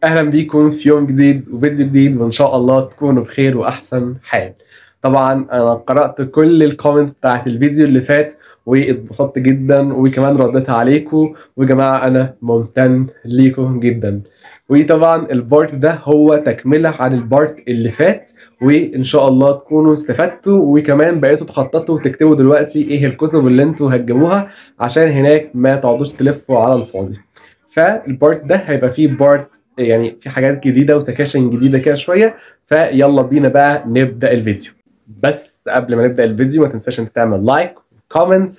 اهلا بيكم في يوم جديد وفيديو جديد، وان شاء الله تكونوا بخير واحسن حال. طبعا انا قرأت كل ال comments بتاعت الفيديو اللي فات واتبسطت جدا، وكمان رديت عليكم، وجماعة انا ممتن ليكم جدا. وطبعا ال part ده هو تكملة عن ال part اللي فات، وان شاء الله تكونوا استفدتوا وكمان بقيتوا تخططوا وتكتبوا دلوقتي ايه الكتب اللي انتوا هتجيبوها عشان هناك ما تقعدوش تلفوا على الفاضي. فال part ده هيبقى فيه part يعني في حاجات جديدة وسكاشن جديدة كده شوية، فيلا بينا بقى نبدأ الفيديو. بس قبل ما نبدأ الفيديو ما تنساش انت تعمل like و comment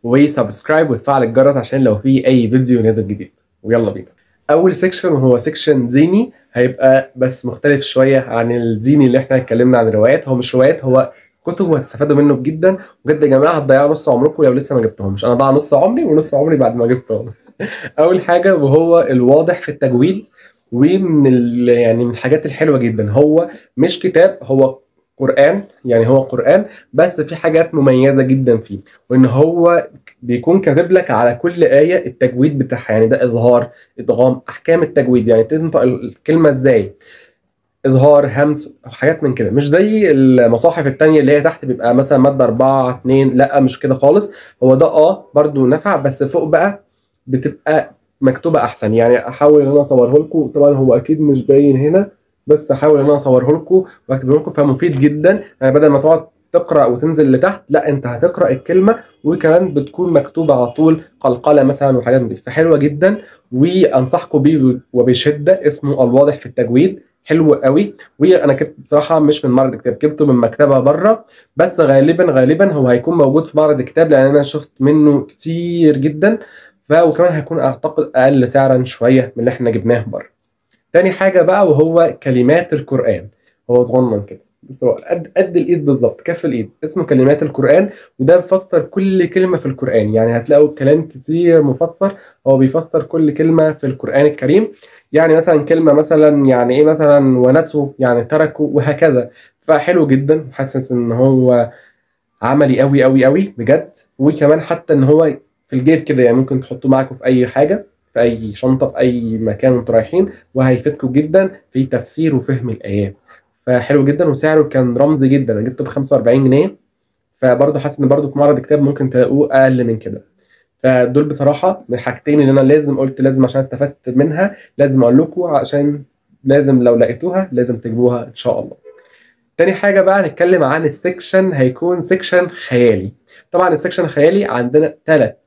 و subscribe وتفعل الجرس عشان لو في اي فيديو نازل جديد. ويلا بينا. اول section هو section ديني، هيبقى بس مختلف شوية عن الديني اللي احنا اتكلمنا عن الروايات. هو مش روايات، هو كتب وهتستفادوا منه جدا بجد يا جماعة. هتضيعوا نص عمركم لو لسه ما جبتهمش. انا ضاع نص عمري ونص عمري بعد ما جبتهم. اول حاجة وهو الواضح في التجويد، ومن يعني من الحاجات الحلوة جدا. هو مش كتاب، هو قرآن، يعني هو قرآن بس في حاجات مميزة جدا فيه، وإن هو بيكون كاتب لك على كل آية التجويد بتاعها، يعني ده إظهار، إدغام، أحكام التجويد، يعني تنطق الكلمة إزاي، إظهار، همس، حاجات من كده. مش زي المصاحف التانية اللي هي تحت بيبقى مثلا مادة 4 2، لا مش كده خالص. هو ده برضو نفع، بس فوق بقى بتبقى مكتوبة أحسن. يعني أحاول إن أنا أصوره لكم، طبعا هو أكيد مش باين هنا، بس احاول ان انا اصوره لكم واكتبه لكم، فمفيد جدا. يعني بدل ما تقعد تقرا وتنزل لتحت، لا انت هتقرا الكلمة وكمان بتكون مكتوبة على طول، قلقله مثلا وحاجات من دي، فحلوه جدا وانصحكم بيه وبشدة. اسمه الواضح في التجويد، حلو قوي. وانا كنت بصراحة مش من معرض كتاب، جبته من مكتبه بره، بس غالبا هو هيكون موجود في معرض الكتاب لان انا شفت منه كتير جدا، وكمان هيكون اعتقد اقل سعرا شوية من اللي احنا جبناه بره. تاني حاجة بقى وهو كلمات القرآن. هو صغنن كده بس هو قد الإيد بالظبط، كف الإيد. اسمه كلمات القرآن، وده بيفسر كل كلمة في القرآن. يعني هتلاقوا كلام كتير مفسر، هو بيفسر كل كلمة في القرآن الكريم. يعني مثلا كلمة مثلا يعني إيه مثلا ونسوا، يعني تركوا، وهكذا. فحلو جدا، حاسس إن هو عملي قوي قوي قوي بجد. وكمان حتى إن هو في الجيب كده، يعني ممكن تحطوه معاكم في أي حاجة، في اي شنطه، في اي مكان انتوا رايحين، وهيفيدكم جدا في تفسير وفهم الايات. فحلو جدا، وسعره كان رمزي جدا، انا جبته ب 45 جنيه، فبرضه حاسس ان برضه في معرض الكتاب ممكن تلاقوه اقل من كده. فدول بصراحة من الحاجتين اللي انا لازم قلت لازم عشان استفدت منها لازم اقول لكم، عشان لازم لو لقيتوها لازم تجيبوها ان شاء الله. تاني حاجة بقى هنتكلم عن ال section، هيكون section خيالي. طبعا ال section الخيالي عندنا 3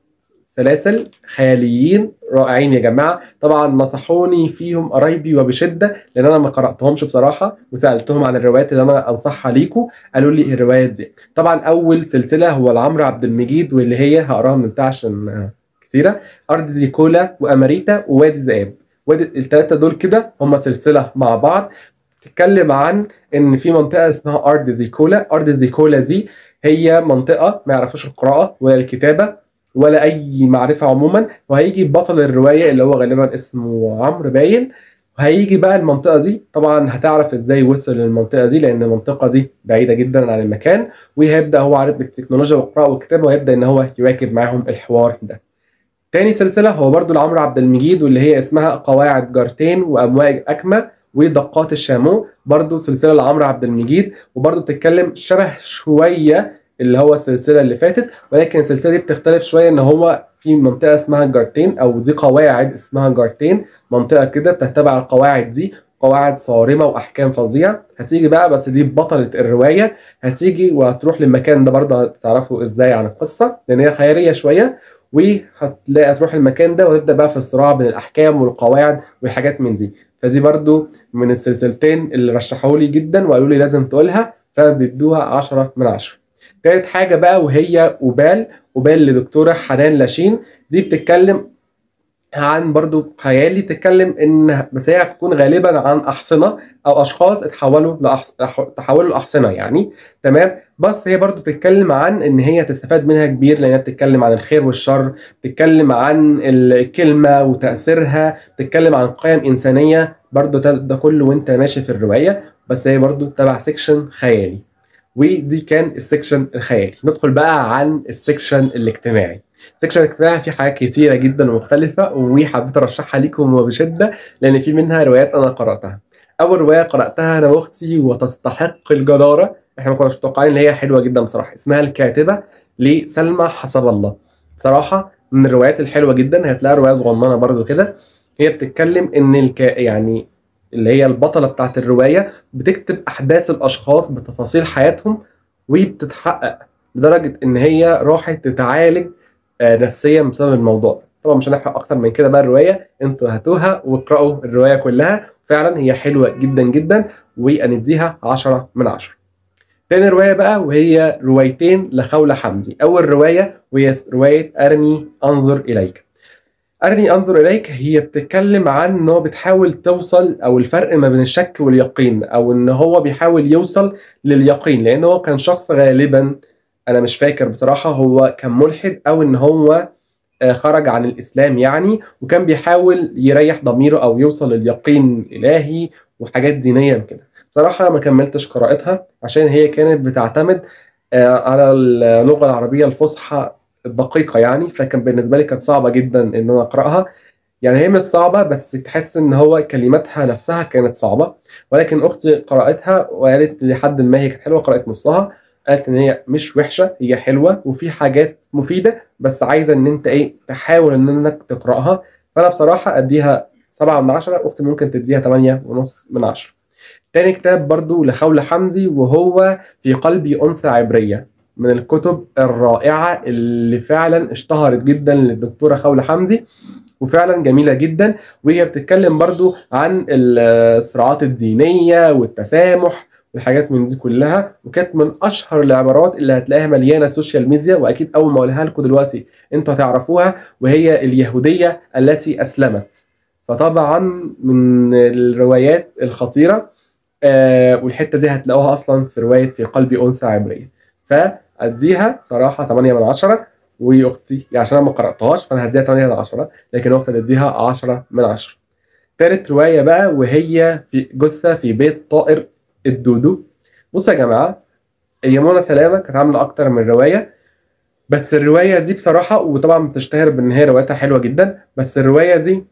سلاسل خياليين رائعين يا جماعة. طبعا نصحوني فيهم قرايبي وبشدة لان انا ما قراتهمش بصراحة، وسالتهم عن الروايات اللي انا انصحها ليكم، قالوا لي الروايات دي. طبعا اول سلسلة هو لعمرو عبد المجيد، واللي هي هقراها من بتاع عشان كتيرة، ارض زيكولا واماريتا ووادي ذئاب. وادي الثلاثة دول كده هم سلسلة مع بعض، بتتكلم عن ان في منطقة اسمها ارض زيكولا. ارض زيكولا دي هي منطقة ما يعرفوش القراءة ولا الكتابة ولا اي معرفة عموما، وهيجي بطل الرواية اللي هو غالبا اسمه عمرو باين، وهيجي بقى المنطقة دي. طبعا هتعرف ازاي وصل للمنطقة دي لان المنطقة دي بعيدة جدا عن المكان، وهيبدا هو عارف بالتكنولوجيا والقراءة والكتابة، وهيبدا ان هو يواكب معاهم الحوار ده. تاني سلسلة هو برضو لعمرو عبد المجيد، واللي هي اسمها قواعد جارتين وامواج اكمه ودقات الشامو، برضو سلسلة لعمرو عبد المجيد، وبرضو بتتكلم شبه شوية اللي هو السلسلة اللي فاتت، ولكن السلسلة دي بتختلف شوية ان هو في منطقة اسمها جارتين، او دي قواعد اسمها جارتين، منطقة كده بتتبع القواعد دي، قواعد صارمة واحكام فظيعة. هتيجي بقى، بس دي بطلة الرواية، هتيجي وهتروح للمكان ده، برضه هتعرفوا ازاي عن القصة لان هي خيالية شوية، وهتلاقي هتروح المكان ده وتبدا بقى في الصراع بين الاحكام والقواعد والحاجات من دي. فدي برضه من السلسلتين اللي رشحوا لي جدا وقالوا لي لازم تقولها، فبيدوها 10 من 10. تالت حاجة بقى وهي أوبال، أوبال لدكتورة حنان لاشين. دي بتتكلم عن برضو خيالي، بتتكلم إن بس هي هتكون غالبا عن أحصنة أو أشخاص تحولوا لأحصنة يعني، تمام. بس هي برضو بتتكلم عن إن هي تستفاد منها كبير، لأنها بتتكلم عن الخير والشر، بتتكلم عن الكلمة وتأثيرها، بتتكلم عن قيم إنسانية برضو، ده كله وأنت ماشي في الرواية. بس هي برضو تبع section خيالي. ودي كان ال section الخيالي. ندخل بقى عن ال section الاجتماعي. section الاجتماعي فيه حاجات كتيرة جدا ومختلفة، وحبيت ارشحها ليكم وبشدة لان في منها روايات انا قراتها. اول رواية قراتها انا واختي وتستحق الجداره، احنا ما كناش متوقعين ان هي حلوة جدا بصراحة، اسمها الكاتبة لسلمى حسب الله. بصراحة من الروايات الحلوة جدا، هتلاقي رواية صغننه برضو كده. هي بتتكلم ان يعني اللي هي البطلة بتاعت الرواية بتكتب احداث الاشخاص بتفاصيل حياتهم وبتتحقق، لدرجة ان هي راحت تتعالج نفسيا بسبب الموضوع. طبعا مش هنحرق اكتر من كده بقى الرواية، انتوا هاتوها واقرأوا الرواية كلها، فعلا هي حلوة جدا جدا ونديها 10 من 10. تاني رواية بقى وهي روايتين لخولة حمدي. اول رواية وهي رواية ارني انظر اليك. ارني انظر اليك هي بتتكلم عن ان هو بتحاول توصل، او الفرق ما بين الشك واليقين، او ان هو بيحاول يوصل لليقين، لان هو كان شخص غالبا انا مش فاكر بصراحة هو كان ملحد او ان هو خرج عن الاسلام يعني، وكان بيحاول يريح ضميره او يوصل لليقين الالهي وحاجات دينية كده. بصراحة ما كملتش قراءتها عشان هي كانت بتعتمد على اللغة العربية الفصحى الدقيقة يعني، فكان بالنسبة لي كانت صعبة جدا ان انا اقراها. يعني هي مش صعبة بس تحس ان هو كلماتها نفسها كانت صعبة، ولكن اختي قراتها وقالت لحد ما هي كانت حلوة، قرات نصها قالت ان هي مش وحشة، هي حلوة وفي حاجات مفيدة، بس عايزه ان انت ايه تحاول ان انك تقراها. فانا بصراحة اديها 7 من 10، اختي ممكن تديها 8.5 من 10. تاني كتاب برضو لخولة حمدي وهو في قلبي أنثى عبرية، من الكتب الرائعة اللي فعلا اشتهرت جدا للدكتورة خولة حمدي، وفعلا جميلة جدا. وهي بتتكلم برضو عن الصراعات الدينية والتسامح والحاجات من دي كلها، وكانت من اشهر العبارات اللي هتلاقيها مليانة ال social media، واكيد اول ما اقولها لكم دلوقتي انتوا هتعرفوها، وهي اليهودية التي اسلمت. فطبعا من الروايات الخطيرة، والحتة دي هتلاقوها اصلا في رواية في قلبي انثى عبريه. فاديها بصراحة 8 من 10، واختي يعني عشان انا ما قراتهاش فانا هديها 8 من 10، لكن اختي هتديها 10 من 10. تالت رواية بقى وهي في جثة في بيت طائر الدودو. بصوا يا جماعة، هي منى سلامه كانت عامله اكتر من رواية، بس الرواية دي بصراحة، وطبعا بتشتهر بان هي روايتها حلوة جدا، بس الرواية دي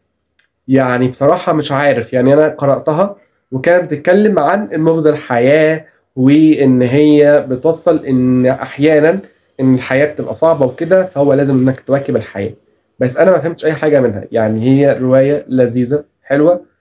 يعني بصراحة مش عارف، يعني انا قراتها وكانت بتتكلم عن مغزى الحياة، وان هي بتوصل ان احيانا ان الحياة بتبقى صعبة وكده، فهو لازم انك تواكب الحياة. بس انا ما فهمتش اي حاجة منها، يعني هي رواية لذيذة حلوة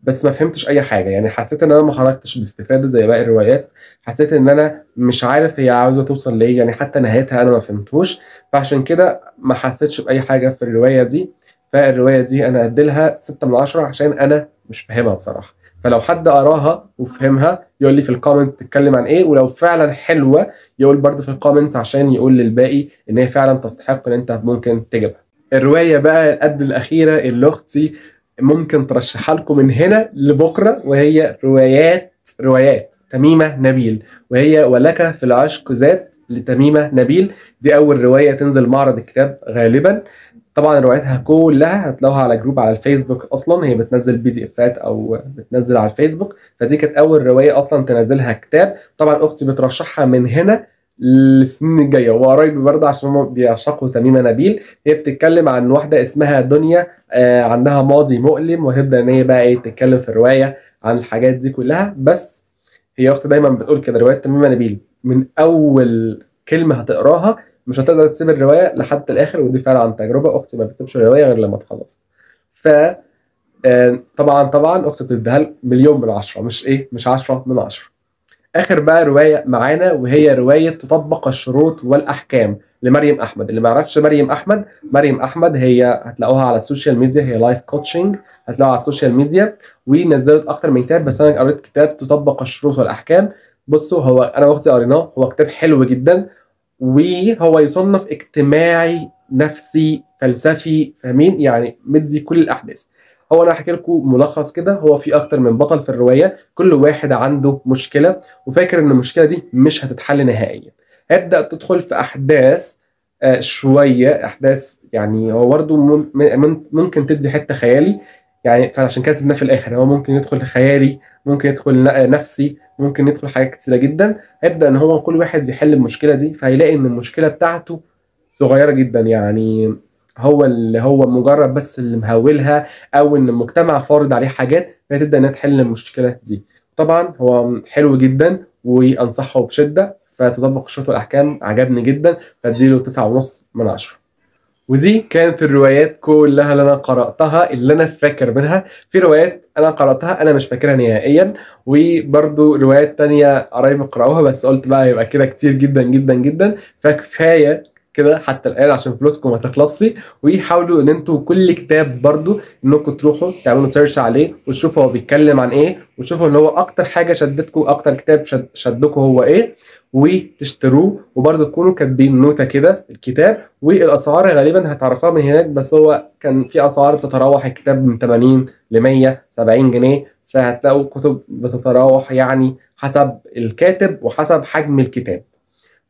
بس ما فهمتش اي حاجة، يعني حسيت ان انا ما خرجتش باستفاده زي باقي الروايات، حسيت ان انا مش عارف هي عاوزه توصل لايه، يعني حتى نهايتها انا ما فهمتوش، فعشان كده ما حسيتش باي حاجة في الرواية دي. فالرواية دي انا اديلها 6 من 10 عشان انا مش فاهمها بصراحة. فلو حد قراها وفهمها يقول لي في ال comments بتتكلم عن ايه، ولو فعلا حلوة يقول برده في ال comments عشان يقول للباقي ان هي فعلا تستحق ان انت ممكن تجيبها. الرواية بقى قبل الاخيرة اللي اختي ممكن ترشحها لكم من هنا لبكرة، وهي روايات تميمه نبيل، وهي ولك في العشق ذات لتميمه نبيل. دي اول رواية تنزل معرض الكتاب غالبا. طبعا رواياتها كلها هتلاقوها على group على الفيسبوك، اصلا هي بتنزل PDF ات او بتنزل على الفيسبوك، فدي كانت اول رواية اصلا تنزلها كتاب. طبعا اختي بترشحها من هنا للسنين الجاية، وقرايبي برضه عشان هم بيعشقوا تميمه نبيل. هي بتتكلم عن واحدة اسمها دنيا، عندها ماضي مؤلم، وهتبدا ان هي بقى ايه تتكلم في الرواية عن الحاجات دي كلها. بس هي اختي دايما بتقول كده، رواية تميمه نبيل من اول كلمة هتقراها مش هتقدر تسيب الرواية لحد الاخر، ودي فعلا عن تجربه، اختي ما بتسيبش الرواية غير لما تخلص. ف طبعا اختي بتديها مليون من 10، مش ايه، مش 10 من 10. اخر بقى رواية معانا وهي رواية تطبق الشروط والاحكام لمريم احمد. اللي ما يعرفش مريم احمد، مريم احمد هي هتلاقوها على ال social media، هي life coaching، هتلاقوها على ال social media، ونزلت اكتر من كتاب، بس انا قريت كتاب تطبق الشروط والاحكام. بصوا، هو انا واختي قريناه، هو كتاب حلو جدا، وهو يصنف اجتماعي نفسي فلسفي، فاهمين يعني، مدي كل الاحداث. هو انا هحكي لكم ملخص كده، هو في اكتر من بطل في الرواية، كل واحد عنده مشكلة وفاكر ان المشكلة دي مش هتتحل نهائيا. هيبدا تدخل في احداث شوية احداث، يعني هو برده ممكن تدي حتة خيالي يعني، فعشان كده سيبناه في الاخر. هو ممكن يدخل خيالي، ممكن يدخل نفسي، ممكن يدخل حاجات كتيرة جدا. هيبدا ان هو كل واحد يحل المشكلة دي، فهيلاقي ان المشكلة بتاعته صغيرة جدا، يعني هو اللي هو مجرد بس اللي مهولها او ان المجتمع فارض عليه حاجات، فهي تبدا انها تحل المشكلة دي. طبعا هو حلو جدا وانصحه بشده، فتطبق الشروط والاحكام عجبني جدا، فاديله 9.5 من 10. ودي كانت الروايات كلها اللي انا قراتها اللي انا فاكر منها. في روايات انا قراتها انا مش فاكرها نهائيا، وبرضو روايات تانية قرايبي قرأوها بس قلت بقى يبقى كده كتير جدا جدا جدا، فكفايه كده حتى الان عشان فلوسكم ما تخلصش. وحاولوا ان انتوا كل كتاب برضو انكم تروحوا تعملوا search عليه وتشوفوا هو بيتكلم عن ايه، وتشوفوا ان هو اكتر حاجة شدتكم، اكتر كتاب شدكم هو ايه، وتشتروه. وبرضو تكونوا كاتبين نوتة كده الكتاب، والاسعار غالبا هتعرفوها من هناك، بس هو كان في اسعار بتتراوح الكتاب من 80 ل 170 جنيه، فهتلاقوا كتب بتتراوح يعني حسب الكاتب وحسب حجم الكتاب.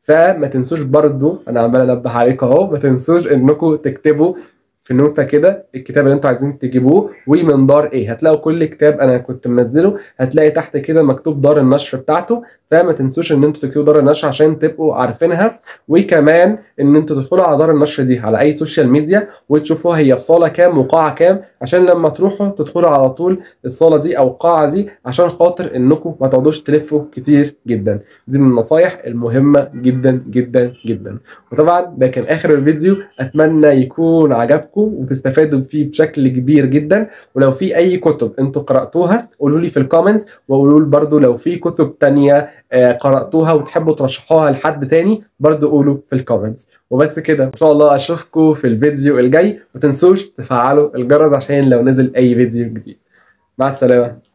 فما تنسوش برضو، انا عمال انبه عليكم اهو، ما تنسوش انكم تكتبوا في نوتة كده الكتاب اللي انتوا عايزين تجيبوه ومن دار ايه. هتلاقوا كل كتاب انا كنت منزله هتلاقي تحت كده مكتوب دار النشر بتاعته، فما تنسوش ان انتوا تكتبوا دار النشر عشان تبقوا عارفينها. وكمان ان انتوا تدخلوا على دار النشر دي على اي social media وتشوفوها هي في صاله كام وقاعه كام، عشان لما تروحوا تدخلوا على طول الصاله دي او القاعة دي، عشان خاطر انكم ما تقعدوش تلفوا كتير جدا. دي من النصايح المهمة جدا جدا جدا. وطبعا ده كان اخر الفيديو، اتمنى يكون عجبكم وتستفادوا فيه بشكل كبير جدا. ولو في اي كتب انتوا قراتوها قولوا لي في ال comments، وقولوا لي برضو لو في كتب تانية قرأتوها وتحبوا ترشحوها لحد تاني برضو قولوا في ال comments. وبس كده، ان شاء الله اشوفكم في الفيديو الجاي، ما تنسوش تفعلوا الجرس عشان لو نزل اي فيديو جديد. مع السلامة.